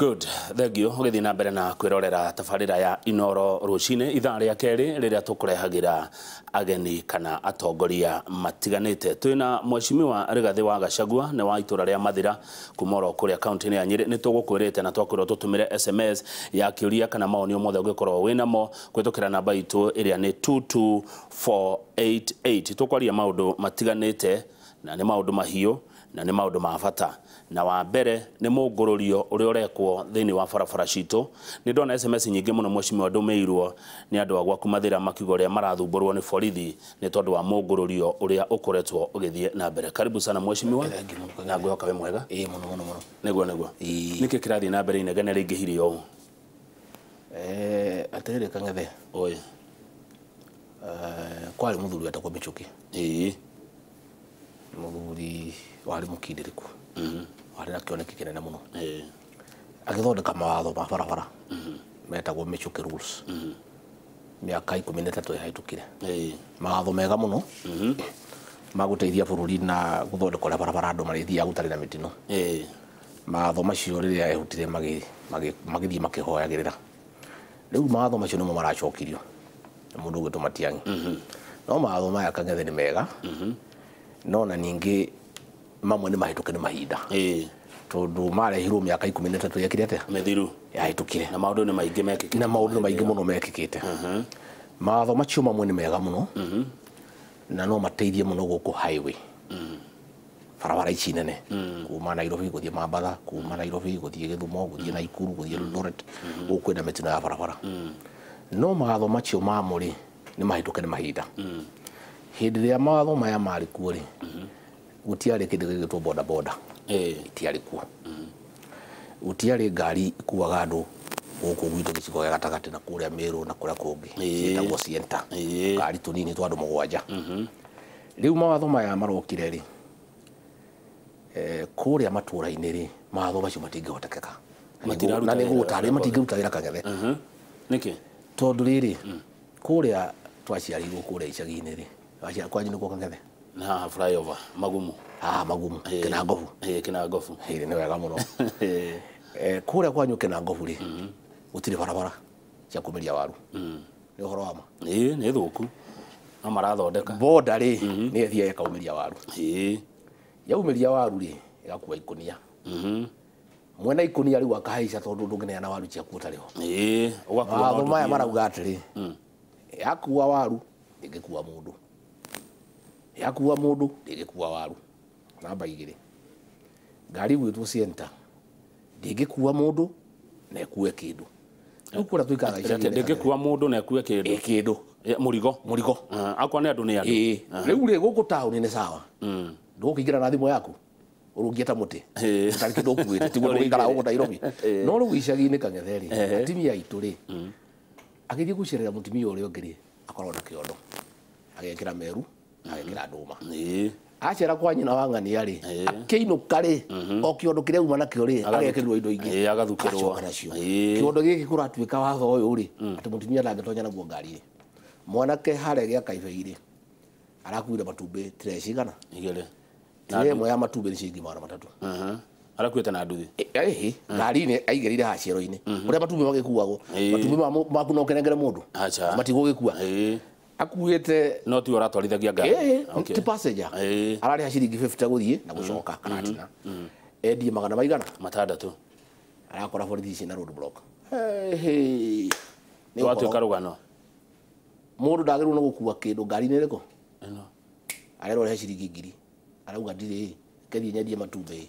Good, thank you. Ũgĩthiĩ na mbere na kwĩrorera tabarĩra ya Inoro rũcinĩ ithaa rĩa kerĩ rĩrĩa tũkũrehagĩra ageni kana atongoria matiganĩte. Twĩna Mheshimiwa Rigathĩ wa Gachagua nĩ wa itũra rĩa Mathira kuma oro kũrĩa kaunti-inĩ ya Nyĩrĩ. Nĩ tũgũkwĩrĩte na twakwĩrwo tũtũmĩre SMS ya kĩũria kana mawoni o mothe ũngĩkorwo wĩnamo kũhĩtũkĩra namba itũ ĩrĩa nĩ 22488. Tũkwaria maũndũ matiganĩte na nĩ maũndũ mahiũ na nĩ maũndũ ma bata. Na wa mbere nĩ mũngũrũrio ũrĩa ũrekwo thĩinĩ wa barabara citũ. Nĩ ndona SMS nyingĩ mũno mheshimiwa ndũmĩirwo nĩ andũ a gwaku Mathira makiuga ũrĩa marathumbũrwo nĩ borithi nĩ tondũ wa mũngũrũrio ũrĩa ũkoretwo ũgĩthiĩ na mbere. Karibu sana mheshimiwa. Na ngwĩhoka wĩ mwega. Ĩĩ mũno mũno mũno. Nĩguo nĩguo. Nĩkĩ kĩrathiĩ na mbere inegene rĩingĩhire ũũ? Atĩrĩrĩ Kang'ethe. Oi. Kwarĩ mũthuri wetagwo Michuki. Ĩĩ. Mũthuri warĩ mũkindĩrĩku. Warĩ na kĩoneki kĩnene mũno. Ĩĩ. Agĩthondeka mawatho ma barabara metagwo Michuki rules. Mĩaka 13 ĩhĩtũkire. Ĩĩ. Mawatho mega mũno ma gũteithia bũrũri na gũthondeka ũrĩa barabara andũ marĩthiaga gũtarĩ na mĩtino. Ĩĩ. Mawatho macio rĩrĩa ehutire magĩthiĩ makĩhoyagĩrĩra. Rĩu mawatho macio nĩmo maracokirio nĩ mũndũ ũgwĩtwo Matiang'i. No mawatho maya Kang'ethe nĩ mega, no na ningĩ mamwe nĩ mahĩtũke nĩ mahinda. Ĩĩ. Tondũ marehirwo mĩaka 13 yekire atĩa? Mĩthiru. Yahĩtũkire. Na maũndũ nĩ maingĩ mekĩkĩte. Na maũndũ nĩ maingĩ mũno mekĩkĩte. Mawatho macio mamwe nĩ mega mũno na no mateithie mũno gũkũ highway. Barabara ici nene kuma Nairobi gũthiĩ Mambatha, kuma Nairobi gũthiĩ Gĩthumo, gũthiĩ Naikuru, gũthiĩ Eldoret, gũkũ kwĩna mĩtino ya barabara. No mawatho macio mamo rĩ nĩ mahĩtũke nĩ mahinda. Hĩndĩ ĩrĩa mawatho maya marĩ kuo rĩ, gũtiarĩ kĩndũ gĩgwĩtwo boda boda. Ĩĩ. Itiarĩ kuo. Gũtiarĩ ngari ikuaga andũ gũkũ gwitũ gĩcigo gĩa gatagatĩ na kũrĩa Meru na kũrĩa kũngĩ. Ĩĩ. Ciĩtagwo Sienta. Ĩĩ. Ngari tũnini twa andũ 7. Rĩu mawatho maya marokire rĩ, kũrĩa matũra-inĩ rĩ, mawatho macio matingĩhotekeka. Matiraruta Na wĩra. nĩngũgũtarĩria matingĩruta wĩra Kang'ethe. Nĩkĩ? Tondũ rĩrĩ, kũrĩa twaciarĩirwo kũrĩa icagi-inĩ rĩ, kwanyu nĩkuo Kang'ethe? Nĩ haha flyover Magumu. Haha Magumu, Kĩnangobu. Ĩĩ, Kĩnangobu. Ĩĩ, nĩ wega mũno. Kũrĩa kwanyu Kĩnangobu rĩ, gũtirĩ barabara cia kumĩria waru. Nĩ ũhoro wa ma? Ĩĩ, nĩ thũku. No marathondeka. Boda rĩ, nĩ ĩthiaga ĩkaumĩria waru. Ĩĩ. Yaumĩria waru rĩ, ĩgakua ikũnia. Mwena ikũnia rĩu akahaica tondũ ndũngĩneana waru ciaku ũtarĩ ho. Ĩĩ, ũgakua Mawatho maya nduthi. Marauga atĩrĩ, yakua waru ndĩngĩkua mũndũ, yakua mũndũ ndĩngĩkua waru. Namba 2, ngari gwĩtwo Sienta ndĩngĩkua mũndũ na ĩkue kĩndũ. Rĩu kũrĩa tũikaraga icagi-inĩ Ndĩngĩkua mũndũ na ĩkue kĩndũ. Ĩ, kĩndũ. Ĩ, mũrigo. Mũrigo. Akorwo nĩ andũ nĩ andũ. Ĩĩ. Rĩu rĩ, gũkũ taũni nĩ sawa, ndũgũkĩingĩra na thimũ yaku ũrũngie ta mũtĩ ũtarĩ kĩndũ ũkuĩte, tiguo ndũgĩikara gũkũ Nairobi. No rĩu icagi-inĩ Kang'ethe rĩ, atumia aitũ rĩ, agĩthiĩ gũcerera mũtumia ũrĩa ũngĩ rĩ, akorwo na kĩondo, agekĩra meru, agekĩra ndũma. Ĩĩ. Acera kwa nyina wa ng'ania rĩ, akĩinũka rĩ, o kĩondo kĩrĩa auma nakĩo rĩ, agekĩrwo indo ingĩ. Ĩĩ, agathukĩrwo. Agacoka nacio. Ĩĩ. Kĩondo gĩkĩ kũratuĩka watho ũyũ rĩ, atĩ mũtumia ndangĩtonya naguo ngari-inĩ. Mwanake harĩa gĩa Kaibei rĩ, arakuire matumbĩ tray cigana? 2. Tray ĩmwe ya matumbĩ nĩ ciringi 300. Arakuĩte na nduthi. Ĩhĩ, ngari-inĩ aigĩrĩire haha ciero-inĩ ũrĩa matumbĩ magĩkuagwo. Ĩĩ. Matumbĩ maku no ũkĩnengere mũndũ? Acha. Matigũgĩkua. Ĩĩ. Akuĩte. No tiwe ũratwarithagia ngari. Ĩĩ, Okay. ti passenger. Ĩĩ. Ararĩha ciringi 50 gũthiĩ na gũcoka Karatina, endie magana maigana? 6. Arakora borithi ici na road block. Hey, nĩ Rwatuĩka ũhoro. rũgano. Mũndũ ndagĩrĩirwo nĩ gũkua kĩndũ ngari-inĩ ĩrĩkũ? Ĩno. Arerwo arĩhe ciringi 1000, arauga ndirĩ, kethiĩ nyendie matumbĩ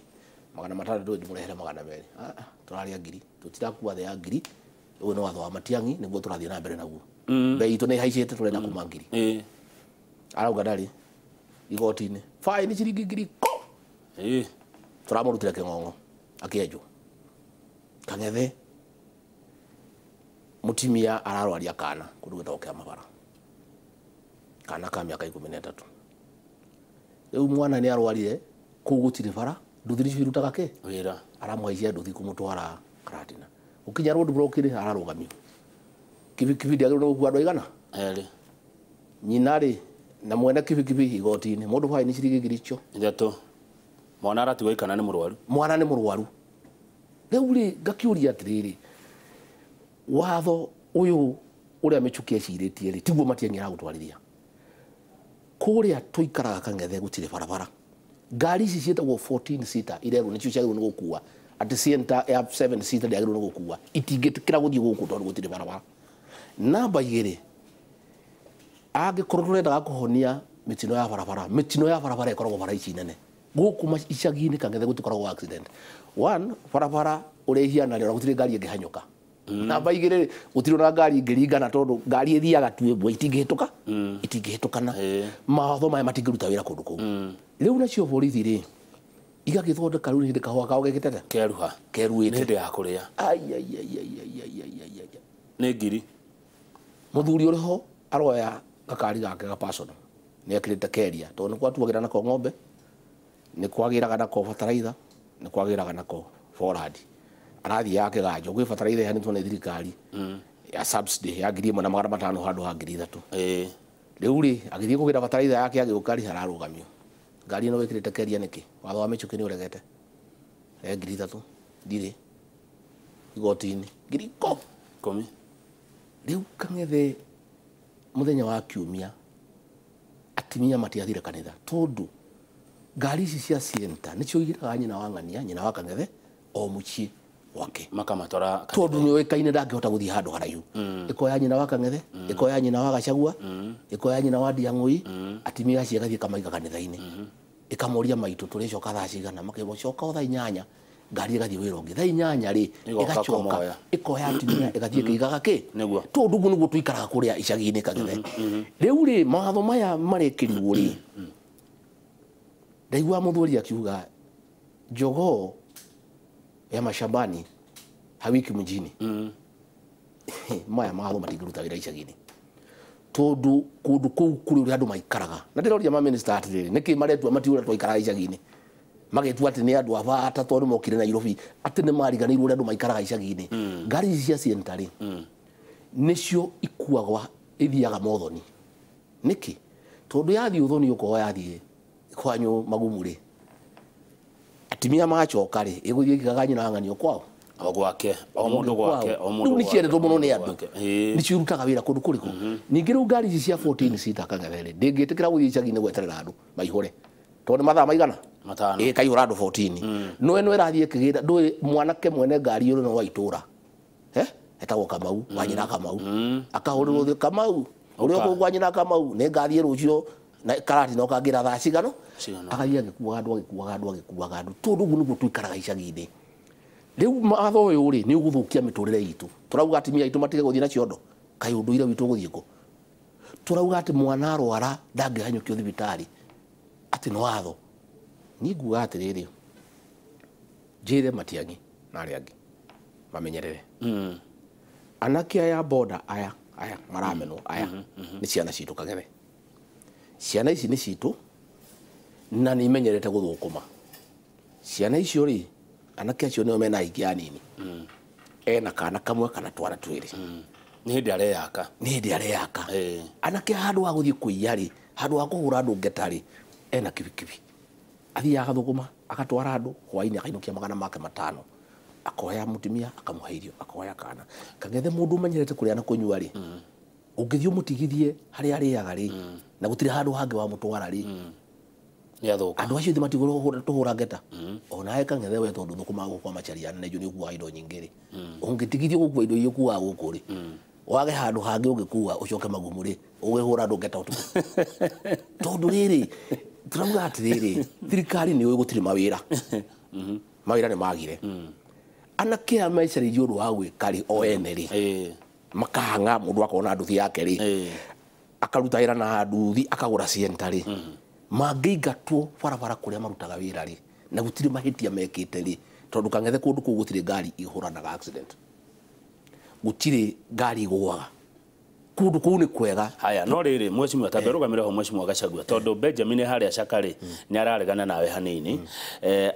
600 ndĩmũrehere 200. Ah, ah, tũrarĩa 1000, tũtirakua thĩ ya 1000. Ũyũ nĩ watho wa Matiang'i, nĩguo tũrathiĩ na mbere naguo. Bei itũ nĩ ĩhaicĩte, tũrenda kuma 1000. Ĩĩ. Arauga ndarĩ, igoti-inĩ baĩni ciringi 10,000 ko. Ĩĩ. Tũramũrutire kĩng'ong'o akĩenjwo. Kang'ethe, mũtumia ararwaria kana kũndũ gwĩtagwo Kĩamabara, kana ka mĩaka 13. Rĩu mwana nĩ arwarire, kũu gũtirĩ bara, nduthi nĩcio irutaga kĩ? Wĩra. Aramũhaicia nduthi kũmũtwara Karatina. Gũkinya road block rĩ, ararũgamio. Kibikibi ndĩagĩrĩirwo nĩ gũkua andũ aigana? 2. Nyina rĩ na mwene kibikibi igoti-inĩ, mũndũ baĩni ciringi 10,000 icio. 3. Mwana aratigwo ikana nĩ mũrwaru. Mwana nĩ mũrwaru. Rĩu rĩ ngakĩũria atĩrĩrĩ, watho ũyũ ũrĩa Michuki ecirĩtie rĩ tiguo Matiang'i aragũtwarithia. Kũrĩa tũikaraga Kang'ethe gũtirĩ barabara. Ngari ici ciĩtagwo 14 seater irerwo nĩcio ciagĩrĩirwo nĩ gũkua, atĩ Sienta ya 7 seater ndĩagĩrĩirwo nĩ gũkua, itingĩtĩkĩra gũthiĩ gũkũ tondũ gũtirĩ barabara. Namba igĩrĩ, angĩkorwo tũrendaga kũhonia mĩtino ya barabara, mĩtino ya barabara ĩkoragwo bara ici nene. Gũkũ icagi-inĩ Kang'ethe gũtikoragwo accident. One, barabara ũrĩa ĩhiana rĩ, ona gũtirĩ ngari ĩngĩhanyũka. Namba igĩrĩ, gũtirĩ ona ngari ĩngĩringana tondũ ngari ĩthiaga tu ĩmwe, itingĩhĩtũka, itingĩhĩtũkana. Mawatho maya matingĩruta wĩra kũndũ kũu. Rĩu nacio borithi rĩ, igagĩthondeka rĩu hĩndĩ kahũa kao gegĩtete keruha, keruĩte, nĩ hĩndĩ ya kũrĩa. Ai ai ai ai ai ai ai ai. Nĩ ngiri. Mũthuri ũrĩ ho aroya gakari gake ga personal, nĩ ekĩrĩte keria tondũ nĩ gwatuagĩra nako ng'ombe, nĩ kwagĩraga nako bataraitha, nĩ kwagĩraga nako forward. Arathiĩ kĩganjo gwĩ bataraitha ĩheanĩtwo nĩ thirikari ya subsidy ya 1500 handũ ha 3000. Rĩu rĩ agĩthiĩ kũgĩra bataraitha yake agĩũka rĩ ararũgamio. Ngari ĩno wĩkĩrĩte keria nĩkĩ? Watho wa Michuki nĩ ũregete. 3000 ndirĩ igoti-inĩ 10,000. Rĩu Kang'ethe mũthenya wa kiumia atumia matiathire kanitha tondũ ngari ici cia Sienta nĩcio igĩraga nyina wa ng'ania, nyina wa Kang'ethe o mũciĩ gwake makamatwara tondũ nĩoĩkaine ndangĩhota gũthiĩ handũ haraihu. Ĩkoya nyina wa Kang'ethe, ĩkoya nyina wa Gachagua, ĩkoya nyina wa Ndiang'ũi, atumia acio ĩgathiĩ ĩkamaiga kanitha-inĩ. Ĩkamoria maitũ tũrĩcoka thaa cigana, makerwo coka o thaa 8, ngari ĩgathiĩ wĩra ũngĩ. Thaa 8 rĩ ĩgacoka ĩkoya atumia ĩgathiĩ ĩkĩigaga kĩ, tondũ ũguo nĩguo tũikaraga kũrĩa icagi-inĩ Kang'ethe. Rĩu rĩ mawatho maya marekĩrirwo rĩ, ndaigua mũthuri akiuga jogoo ya mashambani hawiki mjini. Maya mawatho matingĩruta wĩra icagi-inĩ tondũ kũndũ kũu kũrĩ ũrĩa andũ maikaraga. Na ndĩroria ma minister atĩrĩrĩ, nĩkĩ maretua matiũĩ ũrĩa twaikaraga icagi-inĩ, magetua atĩ nĩ andũ a bata tondũ mokire Nairobi, atĩ nĩ mariganĩirwo ũrĩa andũ maikaraga icagi-inĩ. Ngari ici cia Sienta rĩ nĩcio ikuagwa ithiaga mothoni. Nĩkĩ? Tondũ yathiĩ ũthoni ũkorwo yathiĩ kwanyu magumu rĩ, atumia magacoka rĩ ĩgũthiĩ ĩkĩgaga nyina wa ng'anio kwao o gwake, o mũndũ gwake, o mũndũ. Rĩu nĩ ciendetwo mũno nĩ andũ, nĩcio irutaga wĩra kũndũ kũrĩkũ. Ningĩ rĩu ngari ici cia 14 seater Kang'ethe rĩ, ndĩngĩtĩkĩra gũthiĩ icagi-inĩ gweterera andũ maihũre tondũ nĩ mathaa maigana 5 ĩkaihũra andũ 14. No ĩno ĩrathiĩ ĩkĩgĩra, ndũĩ mwanake mwene ngari ĩyo no wa itũũra, etagwo Kamau, wa nyina Kamau, akahũrĩrwo thĩ, Kamau ũrĩa ũkũu kwa nyina Kamau, nĩ ngathiĩ rũciũ na karati no kangĩra thaa cigano, agathiĩ agĩkuaga andũ, agĩkuaga andũ, agĩkuaga andũ, tondũ ũguo nĩguo tũikaraga icagi-inĩ. Rĩu watho ũyũ rĩ nĩ ũgũthũkia mĩtũrĩre itũ. Tũrauga atumia aitũ matige gũthiĩ na ciondo, kaĩ ũndũire witũ ũgũthiĩ kũ? Tũrauga atĩ mwana arwara ndangĩhanyũkio thibitarĩ, atĩ nĩ watho. Niĩ nguga atĩrĩrĩ, njĩre Matiang'i na arĩa angĩ mamenyerere. Anake aya boda aya aya maramenwo aya nĩ ciana citũ Kang'ethe. Ciana ici nĩ citũ na nĩ imenyerete gũthũkũma. Ciana icio rĩ, anake acio nĩo mena aingĩ anini. Ena kana kamwe kana twana twĩrĩ. Nĩ hĩndĩ areyaka. Nĩ hĩndĩ areyaka. Anake handũ ha gũthiĩ kũiya rĩ, handũ ha kũhũra andũ ngeta rĩ, ena kibikibi. Athiaga agathũkũma, agatwara andũ, hwaĩ-inĩ akainũkia 500, akoya mũtumia, akamũhe irio, akoya kana. Kang'ethe mũndũ ũmenyerete kũrĩa na kũnyua rĩ, ũngĩthiĩ ũmũtigithie harĩa arĩaga rĩ, na gũtirĩ handũ hangĩ wamũtwara rĩ, andũ acio othe matigũtũhũra ngeta. Onawe Kang'ethe we tondũ thũkũmaga gũkũ kwa Macharia na nĩ ũkuaga indo nyingĩ rĩ, ũngĩtigithio gũkua indo iria ũkuaga gũkũ rĩ, wage handũ hangĩ ũngĩkua ũcoke magumu rĩ, ũgĩhũra andũ ngeta ũtukũ. Tondũ rĩrĩ tũrauga atĩrĩrĩ, thirikari nĩ ũĩ gũtirĩ mawĩra, mawĩra nĩ magire. Anake aya mecarĩirie ũndũ wa gwĩka rĩ, o ene rĩ, makahang'a mũndũ akona nduthi yake rĩ, akaruta wĩra na nduthi, akagũra Sienta rĩ, mangĩingatwo barabara kũrĩa marutaga wĩra rĩ, na gũtirĩ mahĩtia mekĩte rĩ, tondũ Kang'ethe kũndũ kũu gũtirĩ ngari ihũranaga accident, gũtirĩ ngari igũaga, kũndũ kũu nĩ kwega. Haya, no rĩrĩ mheshimiwa, tambe rũgamĩre ho mheshimiwa Gachagua, tondũ Benjamin harĩa Caka rĩ nĩ araregana nawe hanini.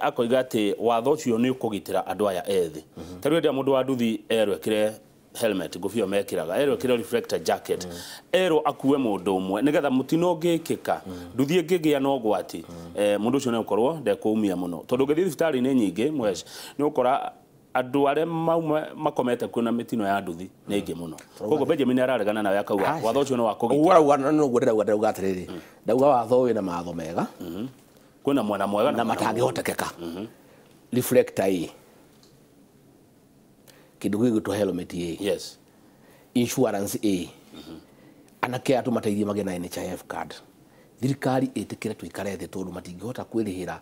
Akoiga atĩ watho ũcio nĩ ũkũgitĩra andũ aya ethĩ. Ta rĩu hĩndĩ ĩrĩa mũndũ wa nduthi erwo ekĩre helmet, ngũbia mekĩraga, erwo ekĩre reflector jacket, erwo akue mũndũ ũmwe nĩgetha mũtino ũngĩkĩka, nduthi ĩngĩgĩa na ũgwati, mũndũ ũcio nĩ ũkorwo ndekũumia mũno. Tondũ ũngĩthiĩ thibitarĩ-inĩ nyingĩ mwesh, nĩ ũkora Andũ arĩa makomete kuo na mĩtino ya nduthi nĩ aingĩ mũno. Koguo Benjamin araregana nawe akauga watho ũcio nĩ wa kũgitĩra. Ũguo arauga no guo ndĩrauga, ndĩrauga atĩrĩrĩ, ndauga watho wĩna mawatho mega Kwĩna mwena mwega na matangĩhotekeka. Reflector ĩ kĩndũ gĩgwĩtwo helmet ĩ, insurance ĩ, anake aya tũmateithie magĩe na NHIF card, thirikari ĩtĩkĩre tũikare thĩ tondũ matingĩhota kwĩrĩhĩra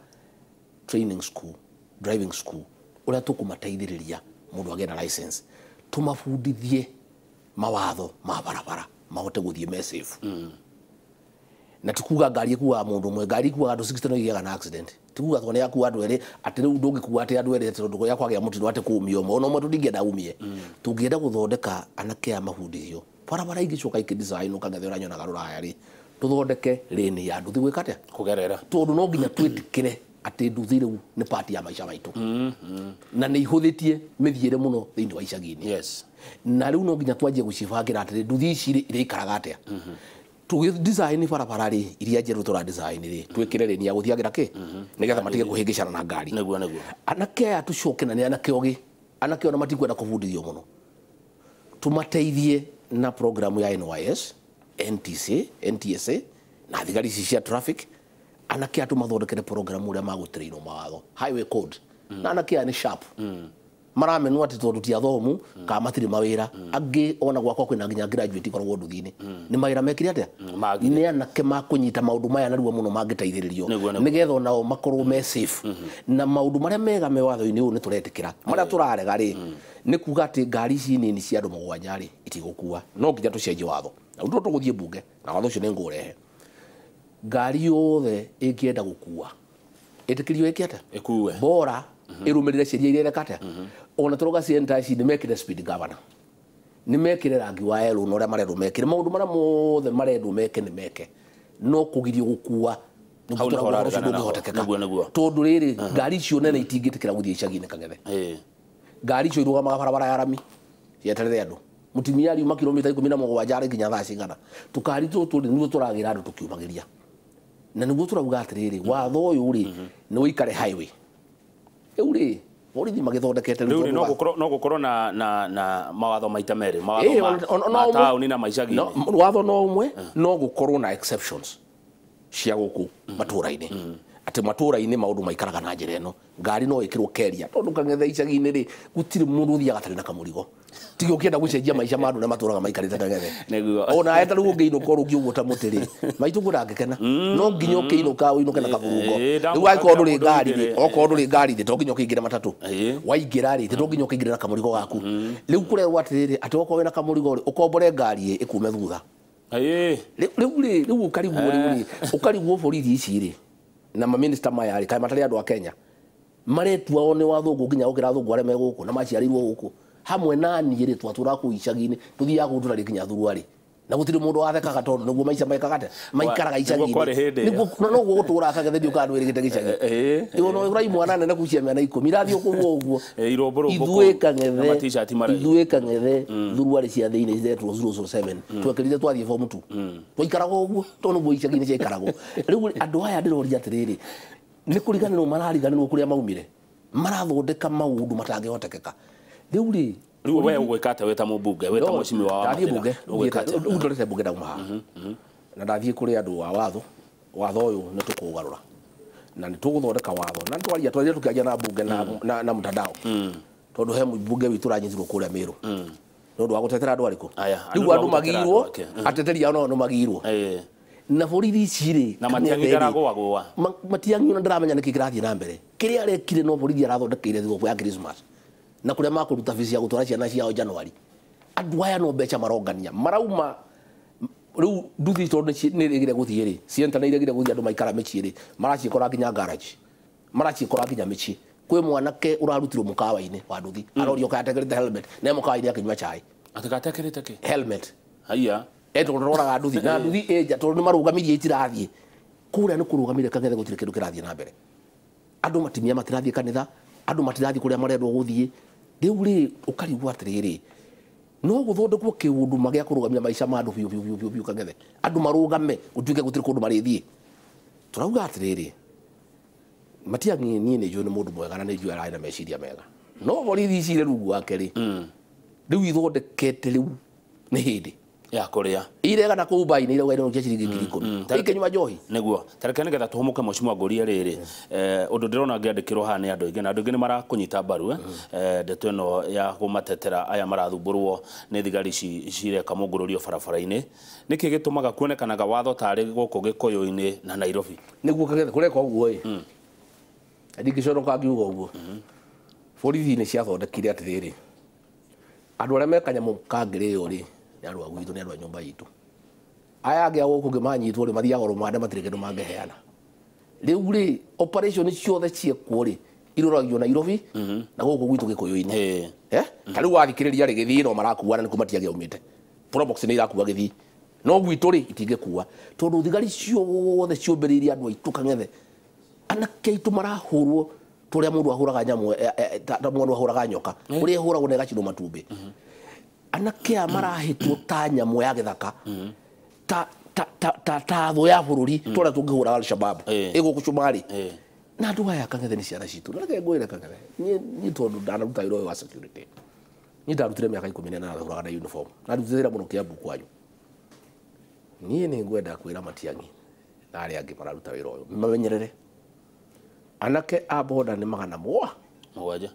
training school, driving school, ũrĩa tũkũmateithĩrĩria mũndũ agĩe na license, tũmabundithie mawatho ma barabara mahote gũthiĩ me safe. Na tikuga ngari ĩkuaga mũndũ ũmwe, ngari ĩkuaga andũ 60 no igĩaga na accident. Tikuga tondũ nĩ yakua andũ erĩ atĩ rĩu ndũngĩkua atĩ andũ erĩ tondũ kũrĩa kwagĩa mũtino atĩ kũũmia ũmwe, ona ũmwe tũtingĩenda umie. Tũngĩenda gũthondeka anake aya mabundithio barabara ingĩcoka ikĩdesign Kang'ethe ũrĩa nyonaga rũraya rĩ, tũthondeke lane ya nduthi gwĩka atĩa? Kũgerera. Tondũ no nginya twĩtĩkĩre atĩ nduthi rĩu nĩ part ya maica maitũ na nĩ ihũthĩtie mĩthiĩre mũno thĩinĩ wa icagi-inĩ. Na rĩu no nginya twanjie gũcibangĩra atĩrĩ, nduthi ici rĩ irĩikaraga atĩa? Tũgĩ design barabara rĩ iria njerũ tũra design rĩ, twĩkĩre lane ya gũthiagĩra kĩ, nĩgetha matige kũhĩngĩcana na ngari. Nĩguo nĩguo. Anake aya tũcoke, na nĩ anake ogĩ, anake ona matikwenda kũbundithio mũno, tũmateithie na programu ya NYS, NTC, NTSA na thigari ici cia traffic. Anake aya tũmathondekere programu ũrĩa magũtrainwo mawatho, highway code, na anake aya nĩ sharp, maramenwo atĩ tondũ ti athomu kana matirĩ mawĩra. Angĩ ona gwakwa kwĩna nginya graduate ikoragwo nduthi-inĩ, nĩ mawĩra mekire atĩa? Magire. Nĩ anake makũnyita maũndũ maya narua mũno mangĩteithĩrĩrio Nĩguo, nĩguo. nĩgetha onao makorwo me safe. Na maũndũ marĩa mega me watho-inĩ ũyũ nĩ tũretĩkĩra, marĩa tũrarega rĩ nĩ kuga atĩ ngari ici nini cia andũ mũgwanja rĩ itigũkua. No nginya tũcenjie watho, na ũndũ tũgũthiĩ mbunge na watho ũcio nĩ ngũrehe, ngari yothe ĩngĩenda gũkua ĩtĩkĩrio ĩke atĩa? Ĩkue. Bora ĩrũmĩrĩre sheria iria ĩreka atĩa. Ona tũrauga cienta ici nĩ mekĩre speed governor, nĩ mekĩre rangi wa yellow, na ũrĩa marendwo mekĩre maũndũ marĩa mothe marendwo meke nĩ meke, no kũgirio gũkua nĩguo Hau nĩho tũrauga ũhoro ũcio ũraregana naho. ndũngĩhotekeka. Nĩguo, nĩguo. Tondũ rĩrĩ ngari icio nene itingĩtĩkĩra gũthiĩ icagi-inĩ, Kang'ethe. Ngari icio irũgamaga barabara ya rami cieterere andũ. Mũtumia ariuma kilomita 17 arĩ nginya thaa cigana. Tũkari tũtũ rĩ nĩguo tũragĩra andũ tũkiumagĩria, na nĩguo tũrauga atĩrĩrĩ, watho ũyũ rĩ nĩ ũikare highway rĩu rĩ borithi magĩthondekete Rĩu rĩ tondũ no gũkorwo, no gũkorwo na mawatho maita merĩ, mawatho Ĩĩ, ma ona- ma ũmwe. taũni na ma icagi-inĩ. No, watho no ũmwe, no gũkorwo na exceptions cia gũkũ matũra-inĩ, atĩ matũra-inĩ maũndũ maikaraga na njĩra ĩno, ngari no ĩkĩrwo keria, tondũ Kang'ethe icagi-inĩ rĩ gũtirĩ mũndũ ũthiaga atarĩ na kamũrigo. Tiga ũkĩenda gũcenjia maica ma andũ arĩa matũraga maikarĩte, Kang'ethe. Ona we ta rĩu ũngĩinũka ũrũngie ũguo ta mũtĩ rĩ, maitũ guo ndangĩkena. No nginya ũkĩinũka ũinũke na kaburungo. Rĩu angĩkorwo ndũrĩ ngari rĩ, okorwo ndũrĩ ngari rĩ, to nginya ũkĩingĩre matatũ. Waingĩra rĩ, to nginya ũkĩingĩre na kamũrigo gaku. Rĩu kũrerwo atĩrĩrĩ, atĩ okorwo wĩna kamũrigo rĩ, ũkombore ngari ĩ ĩkume thutha. Rĩu rĩ, rĩu ũkarigwo, rĩu rĩ ũkarigwo borithi ici rĩ na maminista maya rĩ, kaĩ matarĩ andũ a Kenya maretua o nĩ wathũngũ nginya gũkĩra athũngũ arĩa me gũkũ na maciarĩirwo gũkũ hamwe na niĩ rĩ, twatũraga kũu icagi-inĩ, tũthiaga kũndũ tũtarĩ nginya thuruarĩ na gũtirĩ mũndũ wathekaga tondũ nĩguo maica mekaga atĩa, maikaraga Nĩguo icagi-inĩ. kwarĩ hĩndĩ ĩyo. Nĩguo noguo gũtũraga, Kang'ethe, ndiũ kana ndwĩrĩgĩte gĩcagi. Ona ũrai mwana nene kucia mĩana 10 irathiĩ kũu ũguo. Irũmbũrũmbũ Ithuĩ kũu, na Kang'ethe, ma-t-shirt maraihu. Ithuĩ Kang'ethe thuruarĩ cia thĩinĩ ciretwo 007 twekĩrire twathiĩ form 2, twaikaraga ũguo tondũ nĩguo icagi-inĩ ciaikaragwo. Rĩu andũ aya ndĩroria atĩrĩrĩ, nĩ kũriganĩrwo marariganĩrwo kũrĩa maumire, marathondeka maũndũ matangĩhotekeka rĩu rĩ. Rĩu we ũgwĩka atĩa wĩ ta mũmbunge, wĩ ta mheshimiwa wa Ndathiĩ Mathĩra? Mbunge. Ũgwĩka atĩa? Rĩu ndorete mbunge ndauma haha na ndathiĩ kũrĩ andũ a watho. Watho ũyũ nĩ tũkũũgarũra na nĩ tũgũthondeka watho, na nĩtwaria twaria tũkĩaria na mbunge na mtandao, tondũ he mbunge witũ ũranyitirwo kũrĩa Mĩrũ nĩ ũndũ wa gũtetera andũ arĩkũ. Aya, rĩu nĩ ũndũ wa andũ gũtetera magirwo andũ ake. Ateteri ao nao nĩ magirwo na borithi ici rĩ, Na Kang'ethe Matiang'i rĩ, ndaragũagũa. Matiang'i ona ndaramenya nĩkĩ kĩrathiĩ na mbere. Kĩrĩa arekire no borithi arathondekeire thigũkũ ya Christmas na kũrĩa makũruta fees ya gũtwara ciana ciao January. Andũ aya no mbeca marongania marauma. Rĩu nduthi tondũ nĩ iregire gũthiĩ rĩ, cienta nĩ iregire gũthiĩ, andũ maikara mĩciĩ rĩ, maraciĩkora nginya garage, maraciĩkora nginya mĩciĩ. Kwĩ mwanake ũrarutirwo mũkawa-inĩ wa nduthi, arorio kaĩ atekĩrĩte helmet, na e mũkawa-inĩ akĩnyua chai. Atĩ gatekĩrĩte kĩ? Helmet. Haiya. Tondũ roraga nduthi na nduthi ĩnja tondũ nĩ marũgamirie itirathiĩ kũrĩa, nĩ kũrũgamire, Kang'ethe, gũtirĩ kĩndũ kĩrathiĩ na mbere. Andũ matimia matirathiĩ kanitha, andũ matirathiĩ kũrĩa marendwo gũthiĩ. Rĩu rĩ ũkarigwo atĩrĩrĩ, no gũthondekwo kĩũndũ magĩa kũrũgamia maica ma andũ biũ biũ biũ biũ biũ, Kang'ethe, andũ marũgame gũtuĩke gũtirĩ kũndũ marĩthiĩ. Tũrauga atĩrĩrĩ, Matiang'i niĩ nĩ njũĩ nĩ mũndũ mwega na nĩ njũĩ ararĩ na meciria mega. No borithi ici irĩ rungu wake rĩ, rĩu ithondekete rĩu nĩ hĩndĩ ya kũrĩa iregana kũu mbainĩ irauga iraukia ciringi 10,000 ikĩnyua njohi. Nĩguo tareke nĩgetha tũhũmũke mheshimiwa ngũrie rĩrĩ, ũndũ ndĩrona ngĩandĩkĩrwo haha nĩ andũ aingĩ na andũ aingĩ nĩ marakũnyita mbaru ndeto ĩno ya kũmatetera aya marathumbũrwo nĩ thigari ici cireka mũngũrũrio barabara-inĩ. Nĩkĩ gĩtũmaga kuonekanaga watho tarĩ gũkũ Gĩkũyũ-inĩ na Nairobi? Nĩguo kagetha kũreka ũguo ĩ, ndingĩconoka ngiuga ũguo. Borithi nĩ ciathondekire atĩrĩrĩ, andũ arĩa me kanyamũ kangĩrĩo rĩ nĩ andũ a gwitũ, nĩ andũ a nyũmba itũ. Aya angĩ a gũkũ ũngĩ manyitwo rĩ mathiaga rũmande, matirĩ kĩndũ mangĩheana. Rĩu rĩ operation ciothe ciekwo rĩ iroragio Nairobi na gũkũ gwitũ Gĩkũyũ-inĩ. Ta rĩu wathikĩrĩria rĩ gĩthiĩ no marakuana nĩ kũmatia gĩaumĩte. Probox nĩ irakua gĩthiĩ, no gwitũ rĩ itingĩkua tondũ thigari ciothe ciũmbĩrĩirie andũ aitũ kang'ethe. Anake aitũ marahũrwo tũrĩa mũndũ ahũraga nyamũ, ta mũndũ ahũraga nyoka ũrĩa ĩhũragwo na ĩgacinwo matumbĩ. Anake aya marahĩtwo ta nyamũ ya gĩthaka, ta ta ta ta ta thũ ya bũrũri tũrĩa tũngĩhũra Al-Shabaab ĩgũkũ Cumarĩ. Na andũ aya kang'ethe nĩ ciana citũ. Na reke ngwĩre kang'ethe, niĩ tondũ ndanaruta wĩra ũyũ wa security, niĩ ndarutire mĩaka 18 na hũraga na uniform, na ndutire wĩra mũno Kiambu kwanyu. Niĩ nĩ ngwenda kwĩra Matiang'i na arĩa angĩ mararuta wĩra ũyũ mamenyerere anake a boda nĩ 700.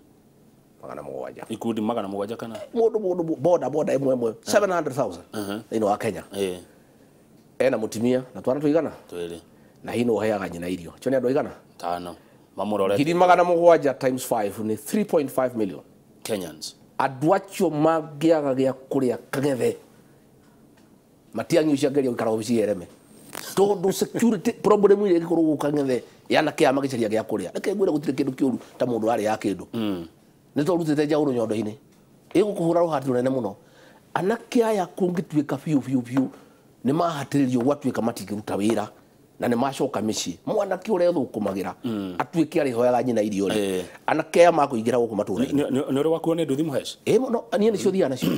700 ikundi 700 kana mũndũ boda boda ĩmwe ĩmwe 700,000 thĩinĩ wa Kenya. Ena mũtumia na twana tũigana twĩrĩ, na hino ũheaga nyina irio cio nĩ andũ aigana 5 mamũrorete 700,000 times 5 nĩ 3.5 million Kenyans. Andũ acio mangĩaga gĩa kũrĩa kang'ethe, Matiang'i ũcio angeria gũikara obici ereme tondũ security problem ĩrĩa ĩngĩkorwo gũkũ kang'ethe yanake aya magĩcaria gĩa kũrĩa. Reke ngwĩre gũtirĩ kĩndũ kĩũru ta mũndũ arĩa kĩndũ nĩ twarutĩte njaũrũ nyondo-inĩ ĩgũkũhũra rũhati rũnene mũno. Anake aya kũngĩtuĩka biũ biũ biũ nĩ mahatĩrĩrio gwatuĩka matingĩruta wĩra na nĩ macoka mĩciĩ, mwanake ũrĩa ũthũkũmagĩra atuĩke arĩhoyaga nyina irio rĩ, anake aya makũingĩra gũkũ matũũra-inĩ. Nĩ ũrĩ wakuo nĩ nduthi mũheci? Ĩ mũno, niĩ nĩcio thiaga nacio.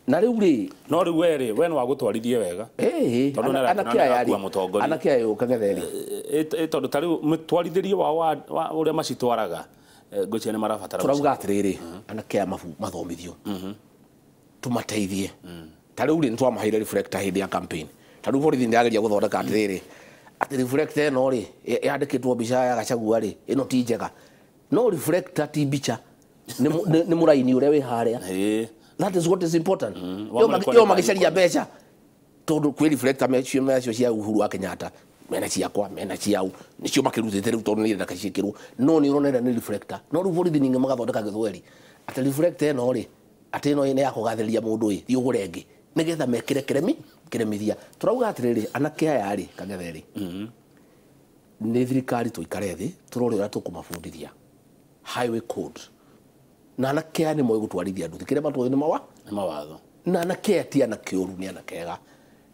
Na rĩu rĩ, no rĩu we rĩ, we nĩ wagũtwarithie wega tondũ anake aya rĩ, anake aya kang'ethe rĩ, tondũ ta rĩu mũtwarithĩrie wao wa ũrĩa macitwaraga ngwĩciria nĩ marabatara. Tũrauga atĩrĩrĩ, anake aya mathomithio, tũmateithie. Ta rĩu rĩ nĩ twamaheire reflector hĩndĩ ya campaign. Ta rĩu borithi nĩrageria gũthondeka atĩrĩrĩ, atĩ reflector ĩno rĩ yandĩkĩtwo mbica ya Gachagua rĩ, ĩno ti njega. No reflector ti mbica, nĩ mũraini ũrĩa wĩ harĩa. That is what is important. Yo magĩcaria mbeca tondũ kwĩ reflector mecio cia Uhuru wa Kenyatta, mena ciakwa, mena ciao, nĩcio makĩrutĩte rĩu tondũ nĩ irenda ciĩkĩrwo. No nĩ ũronera nĩ reflector. No rĩu borithi ningĩ magathondeka gĩthweri atĩ reflector ĩno rĩ, atĩ ĩno nĩ ya kũgathĩrĩria mũndũ ĩ, thiĩ ũgũre ĩngĩ nĩgetha mekĩre kĩremithia. Tũrauga atĩrĩrĩ, anake aya rĩ kang'ethe rĩ, nĩ thirikari tũikare thĩ tũrore ũrĩa tũkũmabundithia highway code. Na anake aya nĩ moĩ gũtwarithia nduthi, kĩrĩa matũĩ nĩ mawatho. Na anake aya ti anake ũru, nĩ anake ega.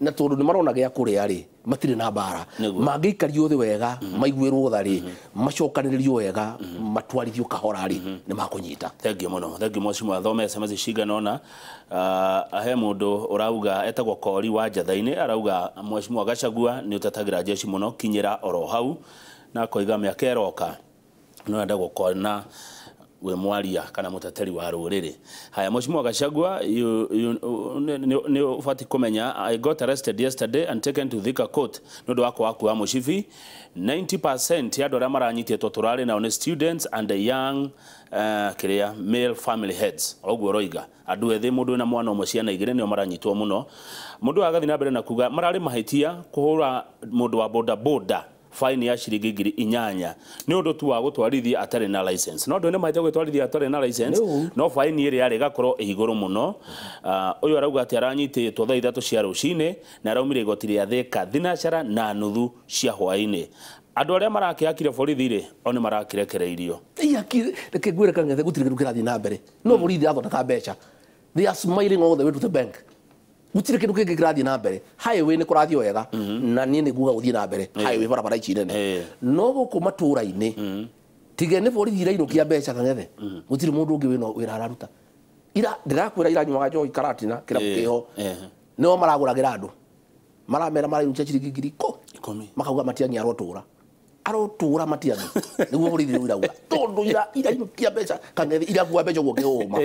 Na tondũ nĩ marona gĩa kũrĩa rĩ, matirĩ na mbara. Mangĩikario thĩ wega, maiguĩrwo tha rĩ, macokanĩrĩrio wega, matwarithio kahora rĩ, nĩ makũnyita. Thengiũ mũno, thengiũ mheshimiwa. Thome SMS cigana ũna. He mũndũ ũrauga etagwo Kori wa Njatha-inĩ, arauga mheshimiwa Gachagua nĩ ũtetagĩra jeshi mũno, kinyĩra oro hau, na akoiga mĩaka ĩroka no enda gũkona we mwaria kana muteteri wa rũrĩrĩ. Haya, mheshimiwa Gachagua, nĩ ũbatiĩ kũmenya I got arrested yesterday and taken to Thika court nĩ ũndũ wa kwaga kuoya mũcibi. 90% ya andũ arĩa maranyitĩtwo tũrarĩ nao nĩ students and the young kĩrĩa male family heads. Ũguo ũroiga andũ ethĩ, mũndũ wĩna mwana ũmwe ciana igĩrĩ nĩo maranyitwo mũno. Mũndũ agathiĩ na mbere na kuga mararĩ mahĩtia kũhũra mũndũ wa boda boda fine ya ciringi 8,000 nĩ ũndũ tu wa gũtwarithia atarĩ na license. No ndũ nĩ mahĩtia gwĩtwarithia atarĩ na license, no fine ĩrĩa yarĩ ĩgakorwo ĩ igũrũ mũno. Ũyũ arauga atĩ aranyitĩtwo thaa 3 cia rũcinĩ na araumire igoti rĩa Thika 3:30 cia hwaĩ-inĩ. Andũ arĩa marakĩakire borithi rĩ, o nĩ marakĩrekereirio. Reke ngwĩre kang'ethe gũtirĩ kĩndũ kĩrathiĩ na mbere. No borithi irathondeka mbeca. They are smiling all the way to the bank. Gũtirĩ kĩndũ kĩngĩ kĩrathiĩ na mbere. Highway nĩ kũrathiĩ wega, na niĩ nĩ nguga gũthiĩ na mbere highway barabara ici nene. No gũkũ matũũra-inĩ tige nĩ borithi irainũkia mbeca kang'ethe, gũtirĩ mũndũ ũngĩ wĩna wĩra araruta. Ira ndĩrakwĩra iranyuaga njohi Karatina kĩrabu kĩho, nĩo maragũragĩra andũ, maramera marainũkia ciringi 10,000 makauga Matiang'i arotũra. Arotura Matiang'i niguo borithi rĩu irauga tondũ irainũkia mbeca Kang'ethe irakua mbeca ũguo kĩhũma.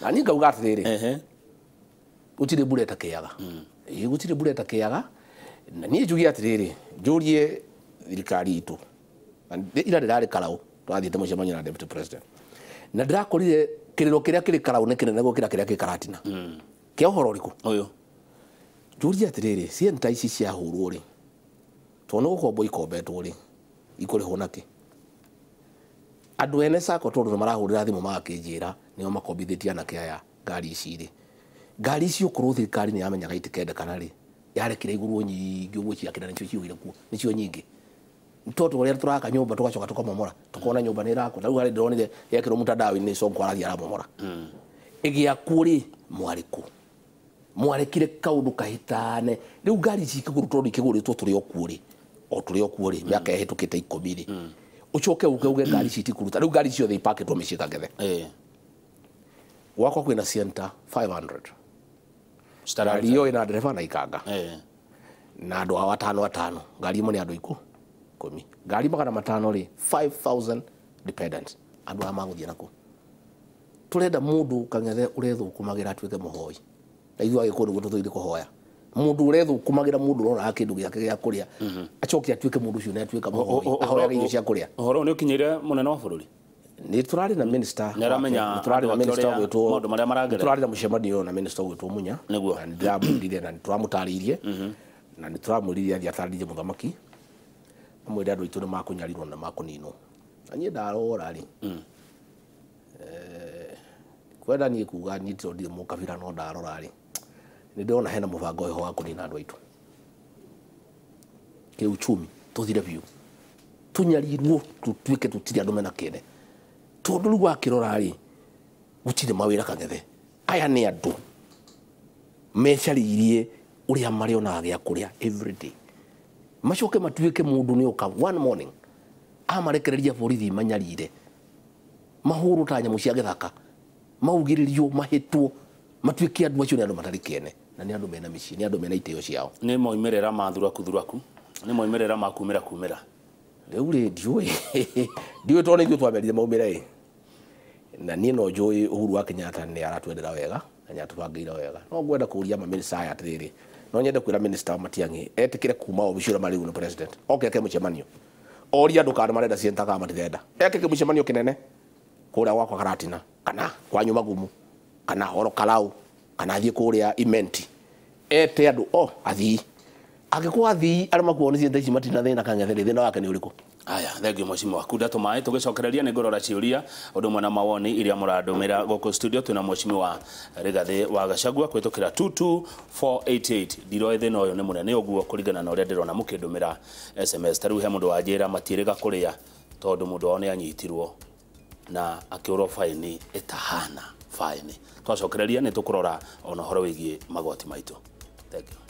Na niĩ ngauga atĩrĩrĩ, gũtirĩ mbura ĩtakĩaga. Gũtirĩ mbura ĩtakĩaga. Na niĩ njuge atĩrĩrĩ, njũrie thirikari itũ. Ira ndĩrarĩ Karau, twathiĩte mũcemanio na deputy president. Na ndĩrakorire kĩrĩro kĩrĩa kĩrĩ Karau nĩ kĩnene gũkĩra kĩrĩa kĩ Karatina. Kĩa ũhoro ũrĩkũ? Ũyũ. Njũrie atĩrĩrĩ, cienta ici ciahũrwo rĩ, tondũ nĩ gũkombwo ikombetwo rĩ, ikũrĩhwo nakĩ? Andũ ene sacco tondũ nĩ marahũrĩra thimũ magakĩnjĩra nĩo makombithĩtie anake aya ngari ici rĩ. Ngari ici okorwo thirikari nĩ yamenyaga itikendekana rĩ, yarekire igũrwo nyingĩ ũguo ciakĩra nĩcio ciũire kuo, nĩcio nyingĩ. Tondũ ũrĩa tũraka nyũmba tũgacoka tũkamomora, tũkona nyũmba nĩ ĩrakwo. Na rĩu harĩ ndĩronire yekĩrwo mtandao-inĩ Sonko arathiĩ aramomora. Ĩgĩakwo rĩ, mwarĩ kũ? Mwarekire kaũndũ kahĩtane. Rĩu ngari ici ikĩgũrwo tondũ ikĩgũrĩtwo tũrĩ o kuo rĩ, o tũrĩ o kuo rĩ, mĩaka ĩhĩtũkĩte 10 rĩ. Ũcoke ũke uge ngari ici itikũruta. Rĩu ngari ciothe ipakĩtwo mĩciĩ Kang'ethe. Gwakwa kwĩna Sienta 500. Ngari ĩyo ĩna ndereba na ikanga. Na andũ ao atano atano. Ngari ĩmwe nĩ andũ 10. Ngari 500 rĩ, 5000 dependents. Andũ aya magũthiĩ nakũ? Tũrenda mũndũ Kang'ethe ũrethũkũmagĩra atuĩke mũhoi. Na ithuĩ Agĩkũyũ nĩguo tũtũire kũhoya. Mũndũ ũrethũkũmagĩra, mũndũ ũroraga kĩndũ gĩake gĩa kũrĩa, acoke atuĩke mũndũ ũcio nĩ atuĩka mũhoi, ahoyaga irio cia kũrĩa. Ũhoro nĩ ũkinyĩire mũnene wa bũrũri? Nĩ tũrarĩ na minister, nĩaramenya tũrarĩ na minister ũgwĩtwo maũndũ marĩa maragerera. Tũrarĩ na mũcemanio na minister ũgwĩtwo Munya. Nĩguo. Na nĩndĩramwĩrire na nĩtũramũtarĩirie. Na nĩtũramwĩrire athiĩ atarĩrie mũthamaki. Amwĩre andũ aitũ nĩ makũnyarirwo na makũninwo. Na niĩ ndarora rĩ, kwenda niĩ kuga niĩ tondũ ndirĩ mũkabira no ndarora rĩ, nĩ ndĩrona hena mũbango wĩho wa kũnina andũ aitũ. Kĩuchumi tũthire biũ. Tũnyarirwo tũtuĩke tũtirĩ andũ mena kĩene. Tondũ rĩu wakĩrora rĩ, gũtirĩ mawĩra Kang'ethe. Aya nĩ andũ mecarĩirie ũrĩa marĩonaga gĩa kũrĩa every day. Macoke matuĩke mũndũ nĩ oka one morning amarekereria borithi manyarire, mahũrwo ta nyamũ cia gĩthaka, maugĩrĩrio, mahĩtwo, matuĩke andũ acio nĩ andũ matarĩ kĩene, na nĩ andũ mena mĩciĩ, nĩ andũ mena itĩo ciao. Nĩ moimĩrĩra ma thuraku thuraku, nĩ moimĩrĩra ma kumĩra kumĩra. Rĩu rĩ, ndiũĩ tondũ nĩ ithuĩ twamerire maumĩre ĩ. Na niĩ no njũĩ Uhuru wa Kenyatta nĩ aratwendera wega na nĩ atũbangĩire wega. No ngwenda kũũria mamĩnĩsta aya atĩrĩrĩ, no nyende kwĩra minister Matiang'i etĩkĩre kuma obici ũrĩa marĩ rĩu nĩ president, oke eke mũcemanio, orie andũ kana marenda Sienta kana matirenda, eke kĩmũcemanio kĩnene kũrĩa gwakwa Karatina kana kwanyu Magumu kana Horo Karau kana athiĩ kũrĩa Imenti, ete andũ o athii. Angĩkorwo athii arĩa makuo nĩ Sienta ici matirĩ na thĩna Kang'ethe rĩ, thĩna wake nĩ ũrĩkũ? Aya, thank you mheshimiwa. Kunda tũmaĩ tũgĩcokereria nĩ ngũrora ciũria ũndũ ũmwe na mawoni iria mũrandũmĩra gũkũ studio. Twĩna mheshimiwa Rigathĩ wa Gachagua kũhĩtũkĩra 22488. Ndiroĩ thĩna ũyũ nĩ mũnene ũguo kũringana na ũrĩa ndĩrona mũkĩndũmĩra SMS. Ta rĩu he mũndũ wanjĩra matiĩrĩga kũrĩa tondũ mũndũ wao nĩ anyitirwo na akĩũrwo baĩni ĩtahana baĩni. Twacokereria nĩ tũkũrora ona ũhoro wĩgiĩ magoti maitũ. Thank you.